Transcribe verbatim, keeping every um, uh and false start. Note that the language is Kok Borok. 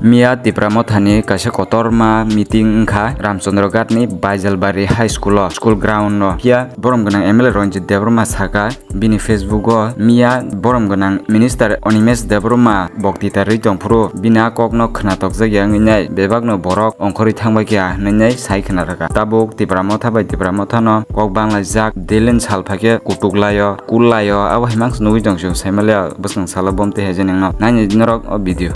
Miya Tipra Mothani kaisa kotorma meeting wngkha Ramchandra Ghatni Baijalbari High School o, school ground o. Phiya borom gwnang M L A Ranjit Debbarma saka bini Facebook o, miya borom gwnang Minister Animesh Debbarma boktita rwi tongphuru bini a kokno khwnatok jakya wngwi nai bebakno borok ongkhorwi thangbai kha hwnwi nai sai khwna rwkha. Tabuk Tipra Motha bai Tipra Mothano kok banglaijak, delin sal phaikhe kutuk laio, kul laio, abo hai mangsa nugwi tong chwng saimanliya bwskang salo bom twi hai je ningno. Naini norok o video.